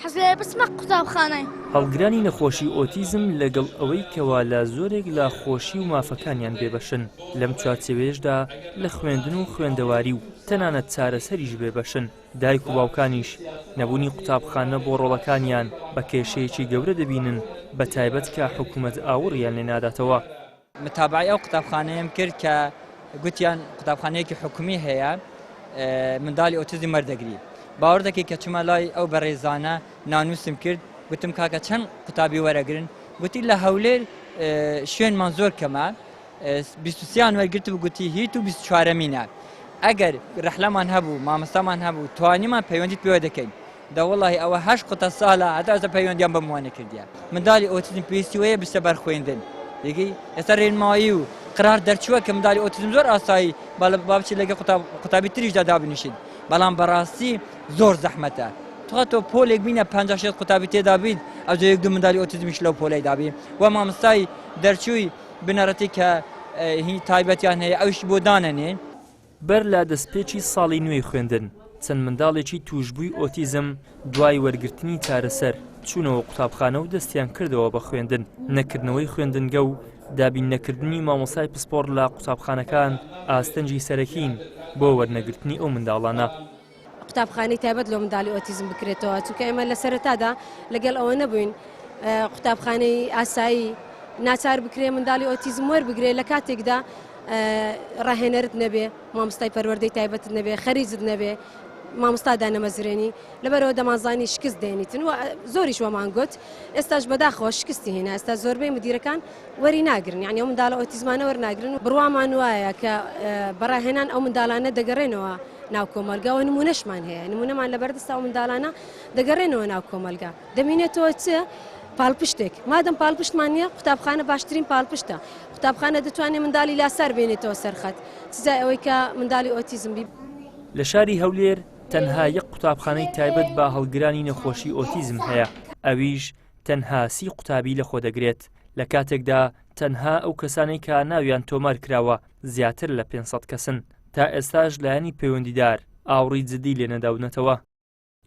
حەز لێیە بچمە قوتابخانەی. هەڵگرانی نەخۆشی ئۆتیزم لەگەڵ ئەوەی کەوا لە زۆرێک لە خۆشی و مافەکانیان بێبەشن، لەم چوارچێوەیەشدا لە خوێندن و خوێندەواری و تەنانەت چارەسەریش بێبەشن، دایک و باوکانیش نەبوونی قوتابخانە بۆ ڕۆڵەکانیان بە کێشەیەکی گەورە دەبینن، بەتایبەت کە حکومەت ئاوڕیان لێ ناداتەوە. متابەعەی ئەو قوتابخانەیەم کرد کە گوتیان قوتابخانەیەکی حکومی هەیە منداڵی ئۆتیزم وەردەگری باوەڕ دەکەی کە چوومە لای ئەو بەڕێزانە نانووسم کرد گوتم کاکە چەند قوتابی وەرەگرن گوتی لە هەولێر شوێنمان زۆر کەمە 23یان وەرگرت و گوتی هیت و 24مینە ئەگەر رەحلەمان هەبوو مامۆستامان هەبوو توانیمان پەیوەندیت پێوە دەکەین دە وەڵاهی ئەوە هەشت قوتە سالە هەتا ئێستا پەیوەندیان بەم وانە کردیە مندالی ئۆتیزم پێویستی وەیە بچتە بەر خوێندن یەکی ئێستا رێنمایی و قرار دەرچووە کە مندالی ئۆتیزم زۆر ئاسایی با بچێت لەگە قوتابی تریشدا دابنیشین بەڵام بەڕاستی زۆر زەحمەتە تخوا تۆ پۆلێک بینە 50 شێت قوتابی تێدا بیت ئەو یەک دوو مندالی ئۆتیزمیش لەو پۆلەی دابی و مامۆستای دەرچووی بنەڕەتی کە هی تایبەتیان هەیە ئەوش بۆ دانەنێن. بەر لە دەستپێکی ساڵی نوێی خوێندن، چەند منداڵێکی تووشبووی ئۆتیزم دوای وەرگرتنی چارەسەر، چوونەوە قوتابخانە و دەستیان کردەوە بە خوێندن، نەکردنەوەی خوێندنگە و دابین نەکردنی مامۆستای پسپۆڕ لە قوتابخانەکان ئاستەنگی سەرەکین بۆ وەرنەگرتنی ئەو منداڵانە. قوتابخانەی تایبەت لۆ منداڵی ئۆتیزم بکرێتەوە چونکە ئێمە لە سەرەتادا لەگەڵ ئەوە نەبووین قوتابخانەی ئاسایی ناچار بکرێ منداڵی ئۆتیزم وەربگرێ لە کاتێکدا ڕاهێنەرت نەبێ مامۆستای پەروەردەی تایبەتت نەبێ خەریجت نەبێ مامۆستا دانەمەزرێنی لەبەرەوە دەمانزانی شکست دێنیتن و زۆریش وەمان گوت ئێستاش بەداخەوە شکستی هێنا ئێستا زۆربەی مدیرەکان وەری ناگرن یعنی ئەو منداڵە ئۆتیزمانە وەرناگرن و بڕوامان وایە کە بەڕاهێنان ئەو منداڵانە دەگەڕێنەوە ناو کۆمەلگا و نمونەشمان هەیە نمونەمان لەبەردەستە ئەو منداڵانە دەگەڕێنەوە ناو کۆمەلگا دەمینێتەوە چ پاڵپشتێک مادەم پاڵپشتمان نییە قوتابخانە باشترین پاڵپشتە قوتابخانە دەتوانێت منداڵی لاسار بێنێتەوە سەرخەت سزای ئەوەی کە منداڵی ئۆتیزم بی. لە شاری هەولێر تەنها یەک قوتابخانەی تایبەت بە هەڵگرانی نەخۆشی ئۆتیزم هەیە ئەویش تەنها سی قوتابی لەخۆدەگرێت لە کاتێکدا تەنها ئەو کەسانەی کە ناویان تۆمار کراوە زیاتر لە 500 کەسن تا ئێستاش لایەنی پەیوەندیدار ئاوڕی جدی لێ نەداونەتەوە.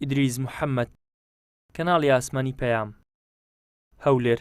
ئیدریس محەمەد، کەناڵی ئاسمانی پەیام، هەولێر.